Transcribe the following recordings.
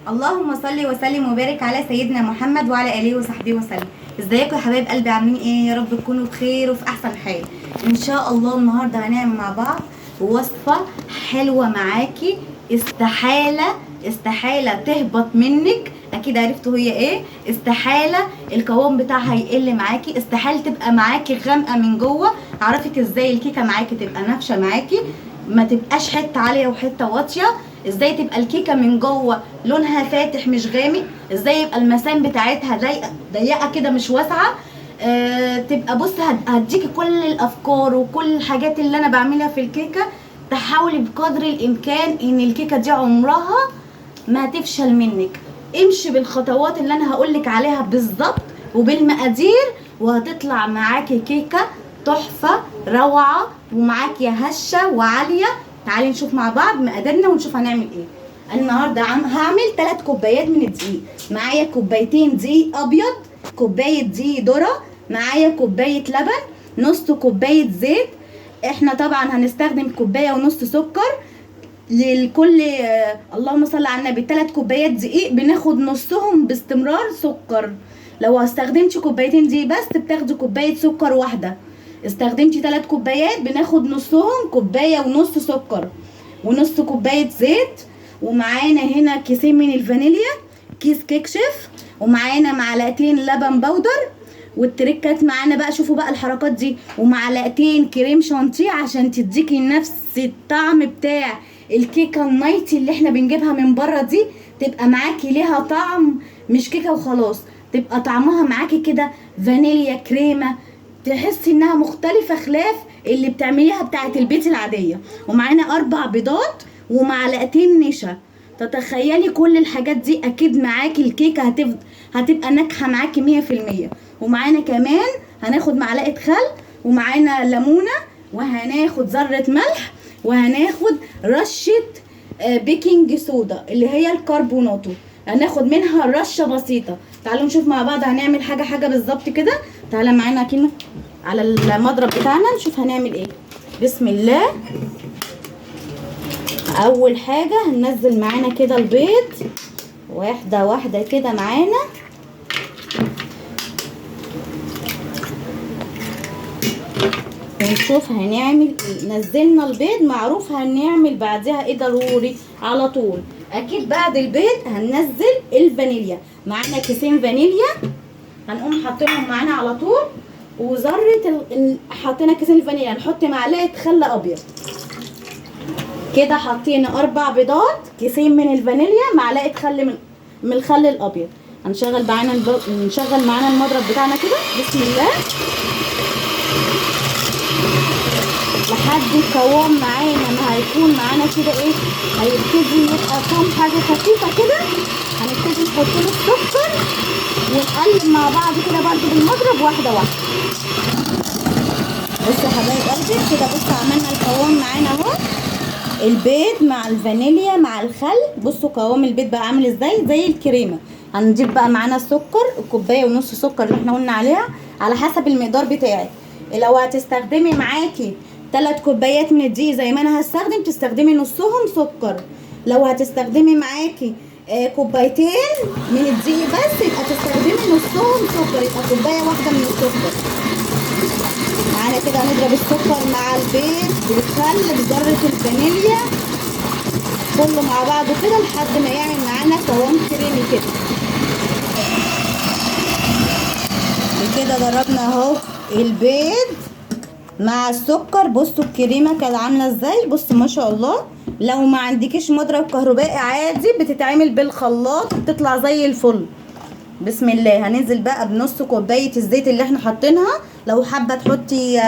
اللهم صل وسلم وبارك على سيدنا محمد وعلى اله وصحبه وسلم. ازيكم يا حبايب قلبي؟ عاملين ايه؟ يا رب تكونوا بخير وفي احسن حال ان شاء الله. النهارده هنعمل مع بعض وصفه حلوة معاكي، استحالة استحالة تهبط منك. اكيد عرفتوا هي ايه. استحالة القوام بتاعها يقل معاكي، استحالة تبقى معاكي غامقه من جوه. عرفت ازاي الكيكه معاكي تبقى نافشه معاكي، ما تبقاش حتة عالية وحتة واطية. ازاي تبقى الكيكه من جوه لونها فاتح مش غامق، ازاي يبقى المسام بتاعتها ضيقه ضيقه كده مش واسعة. تبقى بص هديكي كل الافكار وكل الحاجات اللي انا بعملها في الكيكه. تحاولي بقدر الامكان ان الكيكه دي عمرها ما تفشل منك. امشي بالخطوات اللي انا هقولك عليها بالظبط وبالمقادير، وهتطلع معاكي كيكة تحفة روعه ومعاكي هشه وعاليه. تعالي نشوف مع بعض مقاديرنا ونشوف هنعمل ايه النهارده. هعمل 3 كوبايات من الدقيق. معايا كوبايتين دقيق ابيض، كوباية دقيق ذره، معايا كوباية لبن، نص كوباية زيت. احنا طبعا هنستخدم كوباية ونص سكر للكل. اللهم صل على النبي. 3 كوبايات دقيق بناخد نصهم باستمرار سكر. لو استخدمتي كوبايتين دقيق بس بتاخدي كوباية سكر واحدة. استخدمتي 3 كوبايات بناخد نصهم كوباية ونص سكر ونص كوباية زيت. ومعانا هنا كيسين من الفانيليا، كيس كيك شيف، ومعانا معلقتين لبن بودر. والتريكات معانا بقى، شوفوا بقى الحركات دي. ومعلقتين كريم شانتيه عشان تديكي نفس الطعم بتاع الكيكه النايتي اللي احنا بنجيبها من بره دي، تبقى معاكي ليها طعم، مش كيكة وخلاص، تبقى طعمها معاكي كده فانيليا كريمة، تحسي انها مختلفة خلاف اللي بتعمليها بتاعه البيت العادية. ومعانا 4 بيضات ومعلقتين نشا. تتخيلي كل الحاجات دي اكيد معاكي الكيكه هتبقى ناجحة معاكي 100%. ومعانا كمان هناخد معلقه خل، ومعانا ليمونه، وهناخد ذره ملح، وهناخد رشه baking soda اللي هي الكربوناتو، هناخد منها رشه بسيطة. تعالوا نشوف مع بعض هنعمل حاجة حاجة بالظبط كده. تعالى معانا كده على المضرب بتاعنا نشوف هنعمل ايه. بسم الله. اول حاجة هننزل معانا كده البيض واحدة واحدة كده معانا. ونشوف هنعمل ايه. نزلنا البيض، معروف هنعمل بعدها ايه ضروري على طول. اكيد بعد البيض هننزل الفانيليا. معانا كيسين فانيليا هنقوم حاطينهم معانا على طول. وذره حطينا كيسين الفانيليا، نحط معلقه خل ابيض كده. حطينا 4 بيضات، كيسين من الفانيليا، معلقه خل من الخل الابيض. هنشغل معانا نشغل معانا المضرب بتاعنا كده. بسم الله. لحد القوام معانا ما هيكون معانا كده ايه، هيبتدي يبقى قوام حاجة خفيفة كده. هنبتدي نحط له السكر ونقلب مع بعض كده برده بالمضرب واحدة واحدة. بصوا يا حبايب قلبي كده، بصوا عملنا القوام معانا اهو، البيض مع الفانيليا مع الخل. بصوا قوام البيض بقى عامل ازاي، زي الكريمة. هنضيف بقى معانا السكر، الكوباية ونص سكر اللي احنا قلنا عليها على حسب المقدار بتاعك. لو هتستخدمي معاكي 3 كوبايات من الدقيق زي ما انا هستخدم، تستخدمي نصهم سكر. لو هتستخدمي معاكي كوبايتين من الدقيق بس، يبقى تستخدمي نصهم سكر، يبقى كوباية واحدة من السكر. معانا كده هنضرب السكر مع البيض بالخل بذرة الفانيليا كله مع بعضه كده لحد ما يعمل معانا قوام كريمي كده. بكده ضربنا اهو البيض مع السكر. بصوا الكريمة كانت عامله ازاي، بصوا ما شاء الله. لو ما عندكيش مضرب كهربائي عادي بتتعمل بالخلاط بتطلع زي الفل. بسم الله. هننزل بقى بنص كوباية الزيت اللي احنا حاطينها. لو حابة تحطي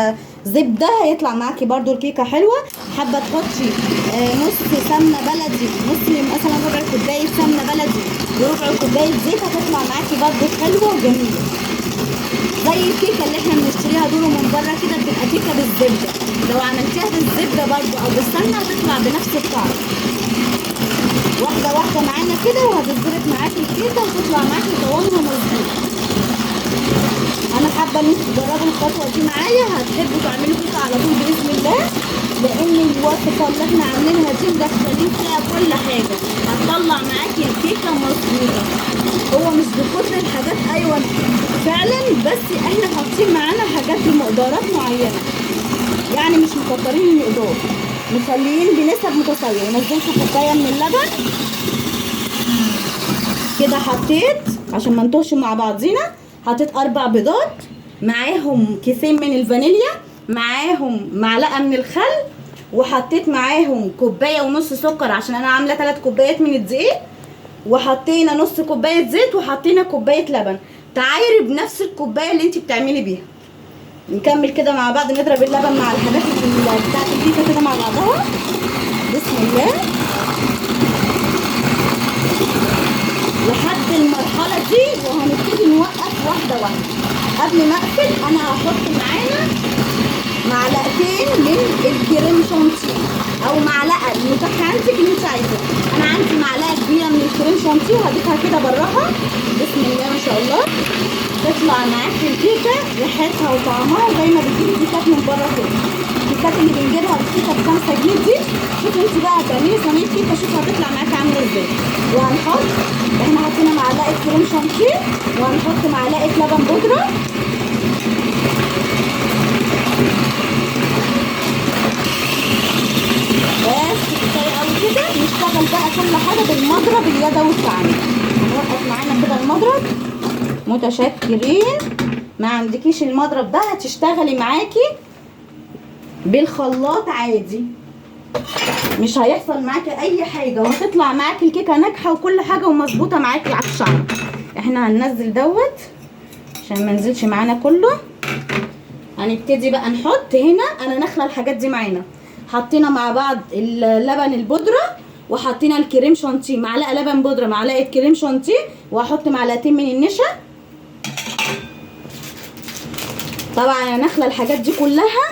زبدة هيطلع معاكي برده الكيكه حلوة. حابة تحطي نص سمنه بلدي، نص مثلا ربع كوباية سمنه بلدي وربع كوباية زيت، هتطلع معاكي برده حلوة وجميلة زي الكيكه اللي احنا بنشتريها دول من بره كده، بتبقى كيكة بالزبده. لو عملتيها بالزبده برده او بالسمنه هتطلع بنفس الطعم. واحدة واحدة معانا كده وهتظبط معاكي الكيكه وتطلع معاكي قوامها مظبوط. انا حابة ان انتوا تجربوا الخطوة دي معايا، هتحبوا تعملوا كيكة على طول باذن الله، لان الوصفة اللي احنا عاملينها دي مدخلين فيها كل حاجة، هتطلع معاكي الكيكه مظبوطة. مظبوطة. هو مش بكتر الحاجات، ايوه فعلا، بس احنا حاطين معانا حاجات بمقدارات معينة، يعني مش مكترين المقدار، مخليين بنسب متساوية. ونزلت كوباية من اللبن كده، حطيت عشان ما نتوهش مع بعضينا، حطيت 4 بيضات معاهم كيسين من الفانيليا، معاهم معلقه من الخل، وحطيت معاهم كوباية ونص سكر عشان انا عامله 3 كوبايات من الدقيق، وحطينا نص كوباية زيت، وحطينا كوباية لبن. تعايري بنفس الكوباية اللي انت بتعملي بيها. نكمل كده مع بعض، نضرب اللبن مع الحاجات بتاعت الكيكه كده مع بعضها. بسم الله. لحد المرحلة دي، وهنبتدي نوقف واحدة واحدة. قبل ما اقفل انا هحط معانا معلقتين من الكريم شانتيه، او معلقه المتاحة عندك اللي انت عايزاه. انا عندي معلقه كبيرة من الكريم شانتيه وهضيفها كده براها. بسم الله ما شاء الله، تطلع معاك الكيكه ريحتها وطعمها زي ما بتجيبي كيكات من بره كده. الكيكات اللي بنجيبها الكيكه ب 5 جنيه دي، شوفي انت بقى هتعملي صينية كيكة، شوفي هتطلع معاكي عامله ازاي. وهنحط، احنا حطينا معلقه كريم شانتيه، وهنحط معلقه لبن بودره. بس كفاية قوي كده. نشتغل بقى كل حاجة بالمضرب اليدوي بتاعنا. هنوقف معانا كده المضرب. متشكرين. ما عندكيش المضرب ده هتشتغلي معاكي بالخلاط عادي، مش هيحصل معاكي اي حاجة، وهتطلع معاكي الكيكه ناجحة وكل حاجة ومظبوطه معاكي على الشعر. احنا هننزل دوت عشان ما ننزلش معانا كله. هنبتدي بقى نحط هنا، انا نخله الحاجات دي معانا. حطينا مع بعض اللبن البودره، وحطينا الكريم شانتيه، معلقه لبن بودره، معلقه كريم شانتيه، وهحط معلقتين من النشا. طبعا انا نخله الحاجات دي كلها،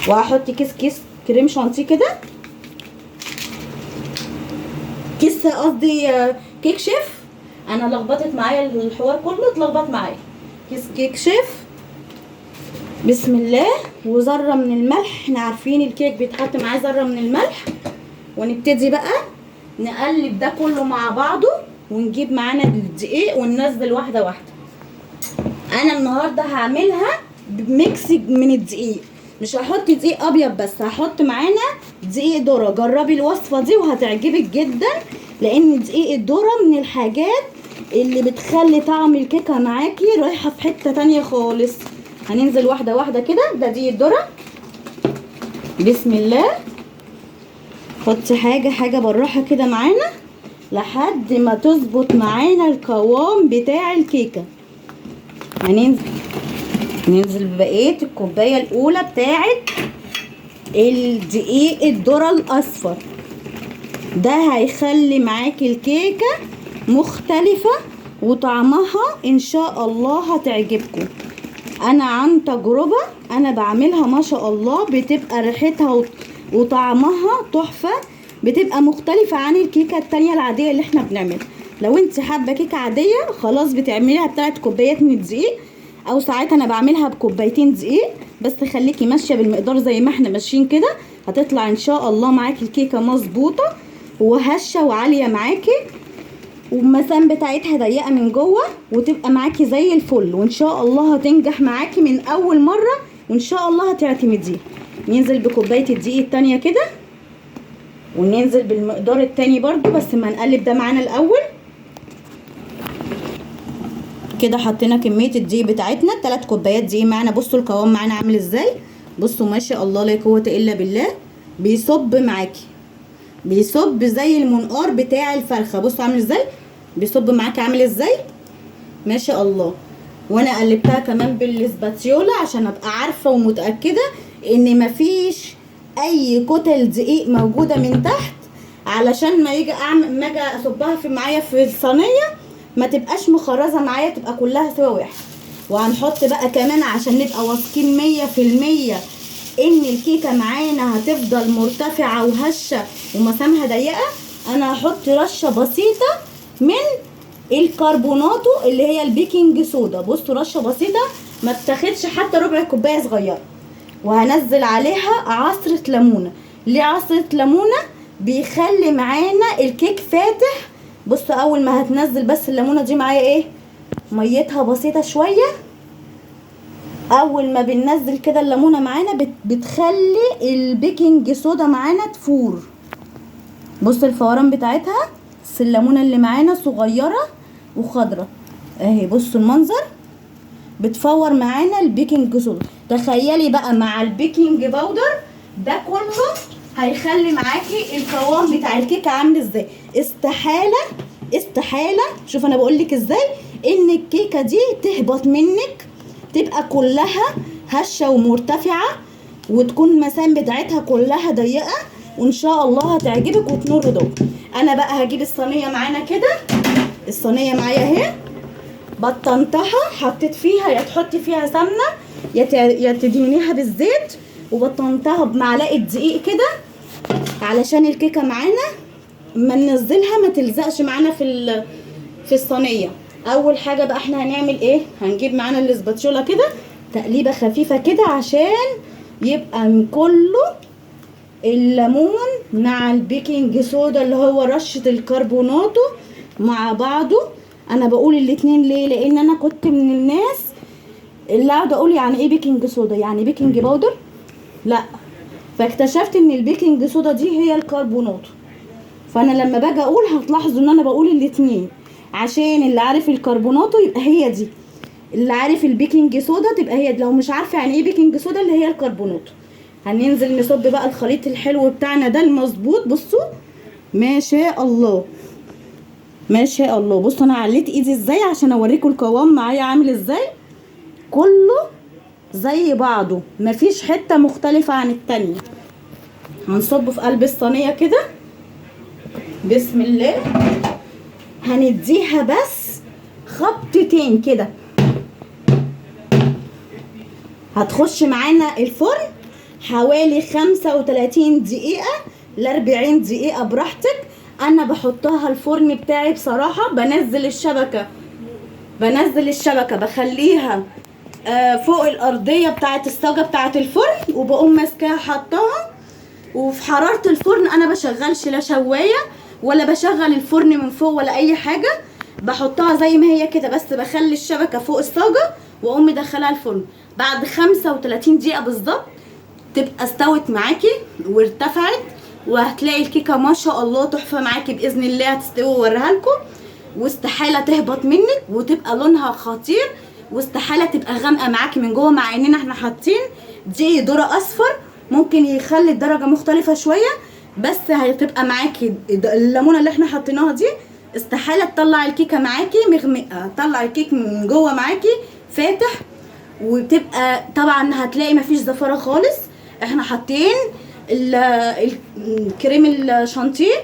وهحط كيس كريم شانتيه كده، كيس قصدي كيك شيف. انا لخبطت معايا الحوار كله، اتلخبط معايا. كيس كيك شيف. بسم الله. وذره من الملح، احنا عارفين الكيك بيتحط معاه ذره من الملح. ونبتدي بقى نقلب ده كله مع بعضه، ونجيب معانا الدقيق وننزل واحدة واحدة. انا النهارده هعملها ب mix من الدقيق، مش هحط دقيق ابيض بس، هحط معانا دقيق ذره. جربي الوصفة دي وهتعجبك جدا، لان دقيق الذرة من الحاجات اللي بتخلي طعم الكيكه معاكي رايحة في حتة تانية خالص. هننزل واحدة واحدة كده. ده دقيق الذرة. بسم الله. حطي حاجة حاجة بالراحة كده معانا لحد ما تظبط معانا القوام بتاع الكيكه. هننزل ببقية الكوباية الاولى بتاعه الدقيق الذرة الاصفر. ده هيخلي معاكي الكيكه مختلفة وطعمها ان شاء الله هتعجبكم. انا عن تجربه انا بعملها ما شاء الله، بتبقى ريحتها وطعمها تحفة، بتبقى مختلفة عن الكيكه التانية العادية اللي احنا بنعملها. لو انت حابة كيكة عادية خلاص بتعمليها ب3 كوبايات من الدقيق، او ساعات انا بعملها بكوبايتين دقيق، بس خليكي ماشية بالمقدار زي ما احنا ماشيين كده، هتطلع ان شاء الله معاكي الكيكه مظبوطة وهشه وعاليه معاكي، والمسام بتاعتها ضيقه من جوه، وتبقى معاكي زي الفل، وان شاء الله هتنجح معاكي من اول مرة، وان شاء الله هتعتمديها. ننزل بكوبايه الدقيق التانية كده، وننزل بالمقدار التاني برضو، بس ما نقلب ده معانا الاول كده. حطينا كمية الدقيق بتاعتنا، 3 كوبايات دقيق معانا. بصوا القوام معانا عامل ازاي، بصوا ما شاء الله لا قوة الا بالله، بيصب معاكي، بيصب زي المنقار بتاع الفرخه. بصوا عامل ازاي، بيصب معاكي عامل ازاي ما شاء الله. وانا قلبتها كمان بالسباتيولا عشان ابقى عارفه ومتاكده ان مفيش اي كتل دقيق موجودة من تحت، علشان ما يجي اعمل ما اجي اصبها في معايا في الصينية ما تبقاش مخرزه معايا، تبقى كلها سوا واحد. وهنحط بقى كمان عشان نبقى واثقين 100% ان الكيكه معانا هتفضل مرتفعة وهشه ومسامها ضيقه، انا هحط رشه بسيطة من الكربوناتو اللي هي ال baking soda. بصوا رشه بسيطة ما بتاخدش حتى ربع كوباية صغيرة. وهنزل عليها عصره ليمونه. ليه عصره ليمونه؟ بيخلي معانا الكيك فاتح بصوا اول ما هتنزل بس الليمونه دي معايا ايه، ميتها بسيطة شوية. اول ما بننزل كده الليمونه معانا بتخلي ال baking soda معانا تفور. بصوا الفوران بتاعتها، بس الليمونه اللي معانا صغيرة وخضره اهي. بصوا المنظر، بتفور معانا ال baking soda. تخيلي بقى مع ال baking powder ده كله هيخلي معاكي القوام بتاع الكيكه عامل ازاي. استحالة استحالة، شوف انا بقول لك ازاي، ان الكيكه دي تهبط منك، تبقى كلها هشه ومرتفعه، وتكون المسام بتاعتها كلها ضيقه، وان شاء الله هتعجبك وتنور رضاك. انا بقى هجيب الصينية معانا كده، الصينية معايا اهي، بطنتها، حطيت فيها، يا تحطي فيها سمنه يا تدهنيها بالزيت، وبطنتها بمعلقه دقيق كده علشان الكيكه معانا ما ننزلها ما تلزقش معانا في الصينية. اول حاجة بقى احنا هنعمل ايه، هنجيب معانا الاسباتشولا كده تقليبه خفيفة كده عشان يبقى كله الليمون مع ال baking soda اللي هو رشه الكربوناتو مع بعضه. انا بقول الاتنين ليه؟ لان انا كنت من الناس اللي قاعدة اقول يعني ايه baking soda، يعني baking powder، لا، فاكتشفت ان ال baking soda دي هي الكربوناتو. فانا لما باجي اقول هتلاحظوا ان انا بقول الاتنين، عشان اللي عارف الكربوناتو يبقى هي دي، اللي عارف ال baking soda تبقى هي دي، لو مش عارفه يعني ايه baking soda اللي هي الكربوناتو. هننزل نصب بقى الخليط الحلو بتاعنا ده المظبوط. بصوا ما شاء الله ما شاء الله. بصوا انا عليت ايدي ازاي عشان اوريكم القوام معايا عامل ازاي، كله زي بعضه مفيش حتة مختلفة عن التانية. هنصبه في قلب الصينية كده، بسم الله. هنديها بس خبطتين كده، هتخش معانا الفرن حوالي 35 دقيقة ل 40 دقيقة براحتك. انا بحطها الفرن بتاعي بصراحة، بنزل الشبكة بخليها فوق الارضية بتاعه الصاجه بتاعه الفرن، وبقوم ماسكاها حطاها. وفي حرارة الفرن انا بشغلش لا شوايه ولا بشغل الفرن من فوق ولا اي حاجة، بحطها زي ما هي كده، بس بخلي الشبكة فوق الصاجه واقوم مدخلها الفرن. بعد 35 دقيقة بالظبط تبقى استوت معاكي وارتفعت، وهتلاقي الكيكه ما شاء الله تحفة معاكي باذن الله. هتستوي واوريها لكم، واستحاله تهبط منك، وتبقى لونها خطير، واستحاله تبقى غامقه معاكي من جوه، مع اننا احنا حاطين دقيق ذره اصفر ممكن يخلي الدرجة مختلفة شوية، بس هتبقى معاكي الليمونه اللي احنا حطيناها دي استحالة تطلع الكيكه معاكي مغمقه، تطلع الكيك من جوه معاكي فاتح، وبتبقى طبعا هتلاقي مفيش زفاره خالص. احنا حاطين الكريم الشانتيه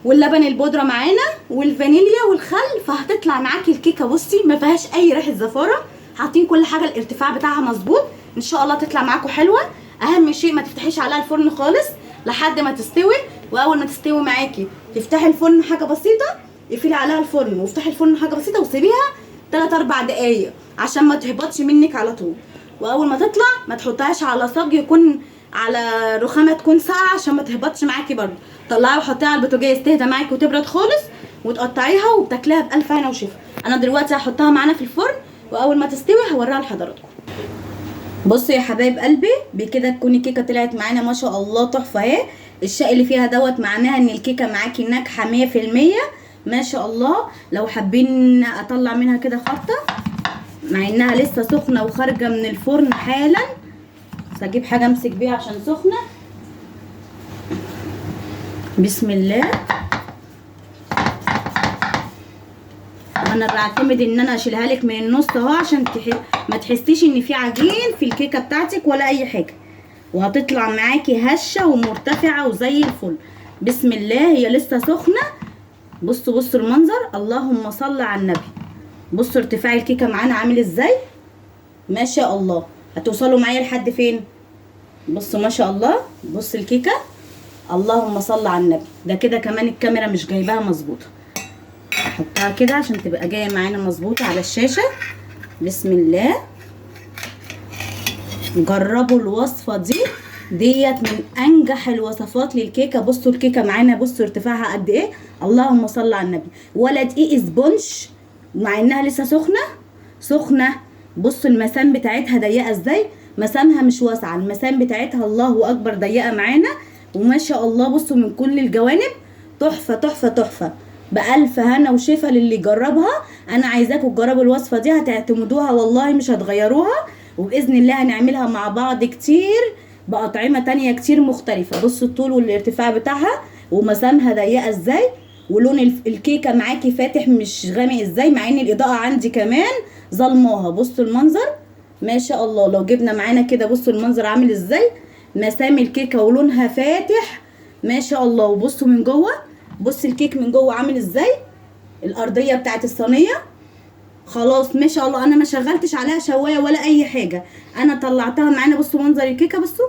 واللبن البودره معانا والفانيليا والخل، فهتطلع معاكي الكيكه بصي ما فيهاش اي ريحه زفاره، حاطين كل حاجة الارتفاع بتاعها مظبوط، ان شاء الله تطلع معاكم حلوة. اهم شيء ما تفتحيش عليها الفرن خالص لحد ما تستوي، واول ما تستوي معاكي تفتحي الفرن حاجة بسيطة، اقفلي عليها الفرن وافتحي الفرن حاجة بسيطة وسيبيها 3 4 دقايق عشان ما تهبطش منك على طول. واول ما تطلع ما تحطهاش على صاج يكون على رخامه تكون ساقعه عشان ما تهبطش معاكي برده. طلعيها وحطيها على البوتاجاز تهدى معاكي وتبرد خالص، وتقطعيها وبتاكليها بالف هنا وشفا. انا دلوقتي هحطها معانا في الفرن، واول ما تستوي هوريها لحضراتكم. بصوا يا حبايب قلبي، بكده تكون الكيكه طلعت معانا ما شاء الله تحفة اهي. الشق اللي فيها دوت معناها ان الكيكه معاكي ناجحة 100% ما شاء الله. لو حابين اطلع منها كده خبطه مع انها لسه سخنة وخارجه من الفرن حالا، بس اجيب حاجة امسك بيها عشان سخنة. بسم الله. انا بعتمد ان انا اشيلها لك من النص اهو عشان ما تحسيش ان في عجين في الكيكه بتاعتك ولا اي حاجة، وهتطلع معاكي هشه ومرتفعه وزي الفل. بسم الله. هي لسه سخنة. بصوا بصوا المنظر، اللهم صل على النبي. بصوا ارتفاع الكيكه معانا عامل ازاي ما شاء الله. هتوصلوا معايا لحد فين؟ بصوا ما شاء الله. بصوا الكيكه، اللهم صل على النبي. ده كده كمان الكاميرا مش جايباها مظبوطة، احطها كده عشان تبقى جاية معانا مظبوطة على الشاشة. بسم الله. جربوا الوصفة دي ديت من انجح الوصفات للكيكه. بصوا الكيكه معانا، بصوا ارتفاعها قد ايه، اللهم صل على النبي. ولا دقيق sponge مع انها لسه سخنة سخنة. بصوا المسام بتاعتها ضيقه ازاي، مسامها مش واسعة، المسام بتاعتها الله اكبر ضيقه معانا، وما شاء الله. بصوا من كل الجوانب تحفة تحفة تحفة، بألف هنا وشفا للي جربها. انا عايزاكم تجربوا الوصفة دي، هتعتمدوها والله مش هتغيروها، وباذن الله هنعملها مع بعض كتير بأطعمة تانية كتير مختلفة. بصوا الطول والارتفاع بتاعها، ومسامها ضيقة ازاي، ولون الكيكة معاكي فاتح مش غامق ازاي، مع ان الإضاءة عندي كمان ظلماها. بصوا المنظر ما شاء الله. لو جبنا معانا كده بصوا المنظر عامل ازاي، مسام الكيكة ولونها فاتح ما شاء الله. وبصوا من جوه، بص الكيك من جوه عامل ازاي، الأرضية بتاعت الصينية. خلاص ما شاء الله، انا ما شغلتش عليها شوايه ولا اي حاجة، انا طلعتها معانا. بصوا منظر الكيكه، بصوا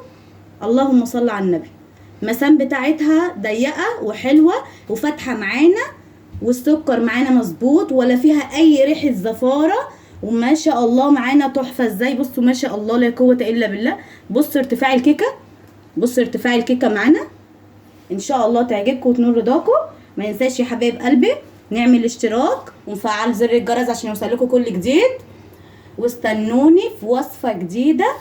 اللهم صل على النبي. مسام بتاعتها ضيقه وحلوه وفاتحه معانا، والسكر معانا مظبوط، ولا فيها اي ريحه زفاره، وما شاء الله معانا تحفة ازاي. بصوا ما شاء الله لا قوة الا بالله. بصوا ارتفاع الكيكه، بصوا ارتفاع الكيكه معانا. ان شاء الله تعجبكم وتنور رضاكم. ما ننساش يا حبايب قلبي نعمل اشتراك ونفعل زر الجرس عشان يوصلكم كل جديد، واستنوني في وصفة جديدة.